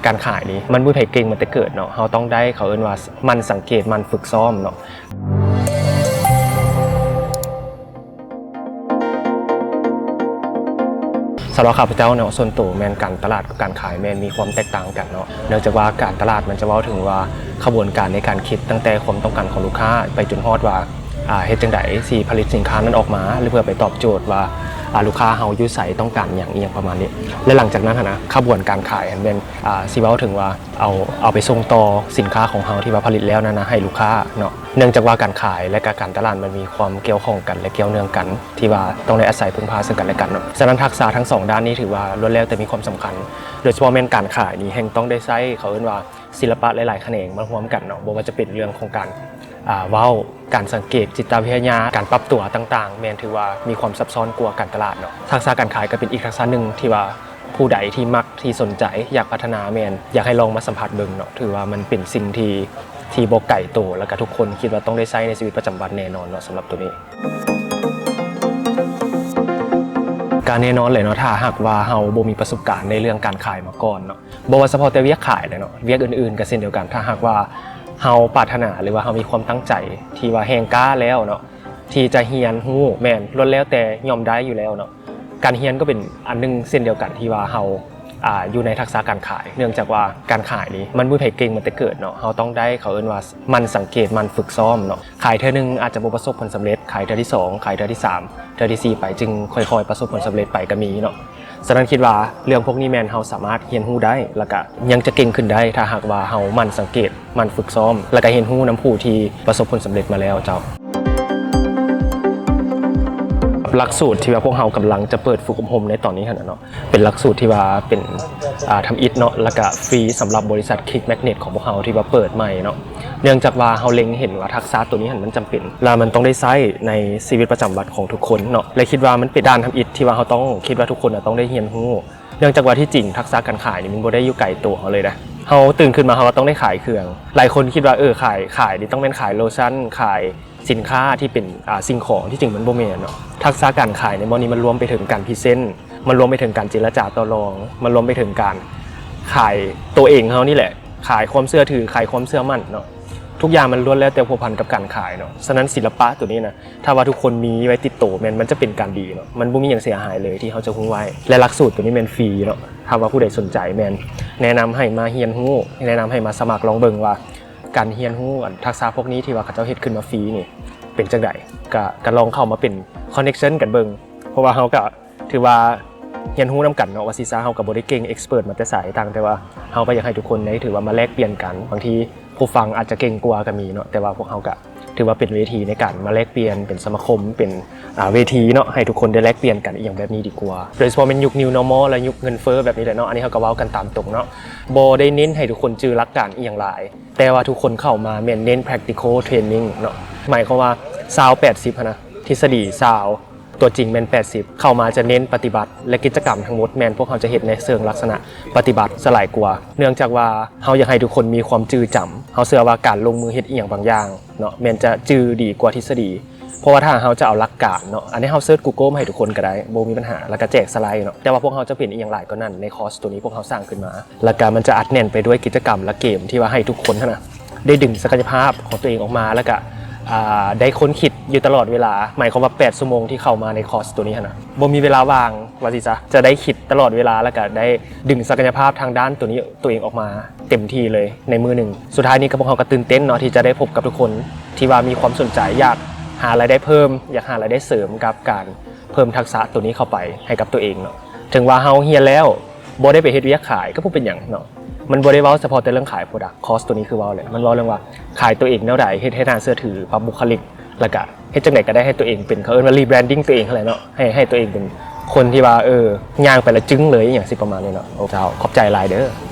ການຂາຍນີ້ມັນບໍ່ມີໃຜເກັ່ງມາແຕ່ເກີດເນາະ, ເຮົາຕ້ອງໄດ້ ເຂົາເອີ້ນວ່າໝັ່ນສັງເກດ ໝັ່ນຝຶກຊ້ອມເນາະ. ສຳລັບຂ້າພະເຈົ້າເນາະ ສ່ວນໂຕແມ່ນການຕະຫຼາດກັບການຂາຍແມ່ນມີຄວາມແຕກຕ່າງກັນເນາະ, ເນື່ອງຈາກວ່າການຕະຫຼາດມັນຈະເວົ້າເຖິງວ່າຂະບວນການໃນການຄິດ ຕັ້ງແຕ່ຄວາມຕ້ອງການຂອງລູກຄ້າ ໄປຈົນຮອດວ່າ ອ່າ ເຮັດຈັ່ງໃດຊິຜະລິດສິນຄ້ານັ້ນອອກມາ ຫຼື ເພື່ອໄປຕອບໂຈດວ່າ ອ່າ ລູກຄ້າເຮົາຢູ່ໃສ ຕ້ອງການຫຍັງ ອີ່ຫຍັງປະມານນີ້ ແລະ ຫຼັງຈາກນັ້ນຫັ້ນນະ ຂະບວນການຂາຍຫັ້ນແມ່ນ ອ່າ ຊິເວົ້າເຖິງວ່າ ເອົາ ເອົາໄປສົ່ງຕໍ່ສິນຄ້າຂອງເຮົາທີ່ວ່າຜະລິດແລ້ວນັ້ນນະ ໃຫ້ລູກຄ້າເນາະ. ເນື່ອງຈາກວ່າການຂາຍ ແລະ ກະການຕະຫຼາດມັນມີຄວາມກ່ຽວຂ້ອງກັນ ແລະ ກ່ຽວເນື່ອງກັນ ທີ່ວ່າຕ້ອງໄດ້ອາໄສເພິ່ງພາເຊິ່ງກັນແລະກັນເນາະ. ສະນັ້ນ ທັກສະທັງສອງດ້ານນີ້ຖືວ່າລ້ວນແລ້ວແຕ່ມີຄວາມສຳຄັນ, ໂດຍສະເພາະແມ່ນການຂາຍນີ້ແຮ່ງຕ້ອງໄດ້ໃຊ້ ເຂົາເອີ້ນວ່າ ສິລະປະຫຼາຍໆຂະແໜງມາຮ່ວມກັນເນາະ, ບໍ່ວ່າຈະເປັນເລື່ອງຂອງການ ອ່າ ເວົ້າ, ການສັງເກດ, ຈິດຕະວິທະຍາ, ການປັບຕົວຕ່າງໆ ແມ່ນຖືວ່າມີຄວາມຊັບຊ້ອນກວ່າການຕະຫຼາດເນາະ. ທັກສະການຂາຍກໍເປັນອີກທັກສະໜຶ່ງທີ່ວ່າຜູ້ໃດທີ່ມັກ, ທີ່ສົນໃຈ, ຢາກພັດທະນາ, ແມ່ນຢາກໃຫ້ລອງມາສຳຜັດເບິ່ງເນາະ, ຖືວ່າມັນເປັນສິ່ງທີ່ ທີ່ບໍ່ໄກໂຕ ແລ້ວກໍທຸກຄົນຄິດວ່າຕ້ອງໄດ້ໃຊ້ໃນຊີວິດປະຈຳວັນແນ່ນອນເນາະ ສຳລັບໂຕນີ້. ກໍແນ່ນອນແຫຼະເນາະ, ຖ້າຫາກວ່າເຮົາບໍ່ມີປະສົບການໃນເລື່ອງການຂາຍມາກ່ອນເນາະ, ບໍ່ວ່າສະເພາະແຕ່ວຽກຂາຍເລີຍເນາະ, ວຽກອື່ນໆກໍເຊັ່ນດຽວກັນ. ຖ້າຫາກວ່າເຮົາປາດຖະໜາ ຫຼືວ່າເຮົາມີຄວາມຕັ້ງໃຈທີ່ວ່າແຮງກ້າແລ້ວເນາະ ທີ່ຈະຮຽນຮູ້, ແມ່ນ ລ້ວນແລ້ວແຕ່ຍ່ອມໄດ້ຢູ່ແລ້ວເນາະ. ການຮຽນກໍເປັນອັນໜຶ່ງເຊັ່ນດຽວກັນ ທີ່ວ່າເຮົາ ອ່າ ຢູ່ໃນທັກສະການຂາຍ, ເນື່ອງຈາກວ່າການຂາຍນີ້ມັນບໍ່ມີໃຜເກັ່ງມາແຕ່ເກີດເນາະ, ເຮົາຕ້ອງໄດ້ ເຂົາເອີ້ນວ່າໝັ່ນສັງເກດ ໝັ່ນຝຶກຊ້ອມເນາະ. ຂາຍເທື່ອໜຶ່ງອາດຈະບໍ່ປະສົບຜົນສຳເລັດ, ຂາຍເທື່ອທີສອງ, ຂາຍເທື່ອທີສາມ, ເທື່ອທີສີ່ໄປຈຶ່ງຄ່ອຍໆປະສົບຜົນສຳເລັດໄປກໍມີເນາະ. ສະນັ້ນຄິດວ່າເລື່ອງພວກນີ້ແມ່ນເຮົາສາມາດຮຽນຮູ້ໄດ້ ແລ້ວກະຍັງຈະເກັ່ງຂຶ້ນໄດ້ ຖ້າຫາກວ່າເຮົາໝັ່ນສັງເກດ, ໝັ່ນຝຶກຊ້ອມ ແລ້ວກະຮຽນຮູ້ນຳຜູ້ທີ່ປະສົບຜົນສຳເລັດມາແລ້ວເຈົ້າ. ຫຼັກສູດທີ່ວ່າພວກເຮົາກຳລັງຈະເປີດຝຶກອົບຮົມໃນຕອນນີ້ຫັ້ນນະເນາະ, ເປັນຫຼັກສູດທີ່ວ່າເປັນ ອ່າ ທຳອິດເນາະ ແລ້ວກະຟຣີສຳລັບບໍລິສັດ Click Magnet ຂອງພວກເຮົາທີ່ວ່າເປີດໃໝ່ເນາະ. ເນື່ອງຈາກວ່າເຮົາເລັງເຫັນວ່າທັກສະໂຕນີ້ຫັ້ນມັນຈຳເປັນ ແລະ ມັນຕ້ອງໄດ້ໃຊ້ໃນຊີວິດປະຈຳວັນຂອງທຸກຄົນເນາະ ແລະ ຄິດວ່າມັນເປັນດ້ານທຳອິດທີ່ວ່າເຮົາຕ້ອງ ຄິດວ່າທຸກຄົນນະຕ້ອງໄດ້ຮຽນຮູ້. ເນື່ອງຈາກວ່າທີ່ຈິງທັກສະການຂາຍນີ້ມັນບໍ່ໄດ້ຢູ່ໄກຕົວເຮົາເລີຍນະ, ເຮົາຕື່ນຂຶ້ນມາເຮົາກໍຕ້ອງໄດ້ຂາຍເຄື່ອງ. ຫຼາຍຄົນຄິດວ່າ ເອີ ຂາຍ ຂາຍນີ້ຕ້ອງແມ່ນຂາຍໂລຊັນ ຂາຍ ສິນຄ້າທີ່ເປັນ ອ່າ ສິ່ງຂອງ, ທີ່ຈິງມັນບໍ່ແມ່ນເນາະ. ທັກສະການຂາຍໃນບ່ອນນີ້ມັນລວມໄປເຖິງການພຣີເຊັນ, ມັນລວມໄປເຖິງການເຈລະຈາຕໍ່ລອງ, ມັນລວມໄປເຖິງການຂາຍໂຕເອງເຮົານີ້ແຫຼະ, ຂາຍຄວາມເຊື່ອຖື, ຂາຍຄວາມເຊື່ອໝັ້ນເນາະ. ທຸກຢ່າງມັນລ້ວນແລ້ວແຕ່ພົວພັນກັບການຂາຍເນາະ. ສະນັ້ນ ສິລະປະໂຕນີ້ນະ ຖ້າວ່າທຸກຄົນມີໄວ້ຕິດໂຕ ແມ່ນ ມັນຈະເປັນການດີເນາະ, ມັນບໍ່ມີຫຍັງເສຍຫາຍເລີຍທີ່ເຮົາຈະຮູ້ໄວ້. ແລະ ຫຼັກສູດໂຕນີ້ແມ່ນຟຣີເນາະ, ຖ້າວ່າຜູ້ໃດສົນໃຈ ແມ່ນແນະນຳໃຫ້ມາຮຽນຮູ້, ແນະນຳໃຫ້ມາສະໝັກລອງເບິ່ງວ່າ ການຮຽນຮູ້ອັນທັກສະພວກນີ້ທີ່ວ່າເຂົາເຈົ້າເຮັດຂຶ້ນມາຟຣີນີ້ເປັນຈັ່ງໃດ, ກະ ກະລອງເຂົ້າມາເປັນ connection ກັນເບິ່ງ. ເພາະວ່າເຮົາກະຖືວ່າຮຽນຮູ້ນຳກັນເນາະ, ວ່າຊິຊາເຮົາກະບໍ່ໄດ້ເກັ່ງ expert ມາແຕ່ໃສ, ຕ່າງແຕ່ວ່າເຮົາກະຢາກໃຫ້ທຸກຄົນໄດ້ຖືວ່າມາແລກປ່ຽນກັນ. ບາງທີຜູ້ຟັງອາດຈະເກັ່ງກວ່າກະມີເນາະ, ແຕ່ວ່າພວກເຮົາກະຖືວ່າເປັນເວທີໃນການມາແລກປ່ຽນ, ເປັນສະມາຄົມ, ເປັນ ອ່າ ເວທີເນາະ, ໃຫ້ທຸກຄົນໄດ້ແລກປ່ຽນກັນ ອີ່ຫຍັງແບບນີ້ດີກວ່າ. ໂດຍສະເພາະແມ່ນຍຸກ new normal ແລະ ຍຸກເງິນເຟີ້ແບບນີ້ແຫຼະເນາະ. ອັນນີ້ເຮົາກະເວົ້າກັນຕາມຕົງເນາະ, ບໍ່ໄດ້ເນັ້ນໃຫ້ທຸກຄົນຈື່ຫຼັກການອີ່ຫຍັງຫຼາຍ. ແຕ່ວ່າທຸກຄົນເຂົ້າມາແມ່ນເນັ້ນ practical training ເນາະ, ໝາຍຄວາມວ່າຊາວ ແປດສິບຫັ້ນນະ, ທິດສະດີຊາວ, ຕົວຈິງແມ່ນ ແປດສິບ. ເຂົ້າມາຈະເນັ້ນປະຕິບັດ ແລະ ກິດຈະກຳທັງໝົດແມ່ນພວກເຮົາຈະເຮັດໃນເຊີງລັກສະນະປະຕິບັດຊະຫຼາຍກວ່າ, ເນື່ອງຈາກວ່າເຮົາຢາກໃຫ້ທຸກຄົນມີຄວາມຈື່ຈຳ. ເຮົາເຊື່ອວ່າການລົງມືເຮັດອີ່ຫຍັງບາງຢ່າງເນາະ ແມ່ນຈະຈື່ດີກວ່າທິດສະດີ. ເພາະວ່າຖ້າເຮົາຈະເອົາຫຼັກການເນາະ, ອັນນີ້ເຮົາເສີດ Google ມາໃຫ້ທຸກຄົນກໍໄດ້, ບໍ່ມີບັນຫາ, ແລ້ວກໍແຈກສະໄລເນາະ. ແຕ່ວ່າພວກເຮົາຈະເປັນອີ່ຫຍັງຫຼາຍກວ່ານັ້ນໃນຄອສໂຕນີ້ພວກເຮົາສ້າງຂຶ້ນມາ. ແລ້ວກະມັນຈະອັດແໜ້ນໄປດ້ວຍກິດຈະກຳ ແລະ ເກມທີ່ວ່າໃຫ້ທຸກຄົນຫັ້ນນະ ໄດ້ດຶງສັກກະຍະພາບຂອງຕົວເອງອອກມາ ແລ້ວກະ ອ່າ ໄດ້ຄົ້ນຄິດຢູ່ຕະຫຼອດເວລາ. ໝາຍຄວາມວ່າແປດຊົ່ວໂມງທີ່ເຂົ້າມາໃນຄອສໂຕນີ້ຫັ້ນນະ ບໍ່ມີເວລາວ່າງວ່າຊິຊະ, ຈະໄດ້ຄິດຕະຫຼອດເວລາ ແລ້ວກະໄດ້ດຶງສັກກະຍະພາບທາງດ້ານໂຕນີ້ ໂຕເອງອອກມາເຕັມທີ່ເລີຍໃນມື້ໜຶ່ງ. ສຸດທ້າຍນີ້ກະ ພວກເຮົາກະຕື່ນເຕັ້ນເນາະ ທີ່ຈະໄດ້ພົບກັບທຸກຄົນທີ່ວ່າມີຄວາມສົນໃຈ ຢາກຫາລາຍໄດ້ເພີ່ມ, ຢາກຫາລາຍໄດ້ເສີມກັບການເພີ່ມທັກສະໂຕນີ້ເຂົ້າໄປໃຫ້ກັບໂຕເອງເນາະ. ເຖິງວ່າເຮົາຮຽນແລ້ວ ບໍ່ໄດ້ໄປເຮັດວຽກຂາຍກໍບໍ່ເປັນຫຍັງເນາະ. ມັນບໍ່ໄດ້ເວົ້າສະເພາະແຕ່ເລື່ອງຂາຍ product, ຄອສໂຕນີ້ຄືເວົ້າແຫຼະ, ມັນເວົ້າເລື່ອງວ່າຂາຍໂຕເອງແນວໃດ ເຮັດໃຫ້ໜ້າເຊື່ອຖື, ປັບບຸກຄະລິກ, ແລ້ວກະເຮັດຈັ່ງໃດກໍໄດ້ໃຫ້ໂຕເອງເປັນ, ເຂົາເອີ້ນວ່າ rebranding ໂຕເອງຫັ້ນແຫຼະເນາະ, ໃຫ້ ໃຫ້ໂຕເອງເປັນຄົນທີ່ວ່າ ເອີ ຍ່າງໄປແລ້ວຈຶ້ງເລີຍ ອີ່ຫຍັງຊີ້ປະມານນີ້ເນາະ. ໂອ້ ເຈົ້າ ຂອບໃຈຫຼາຍເດີ.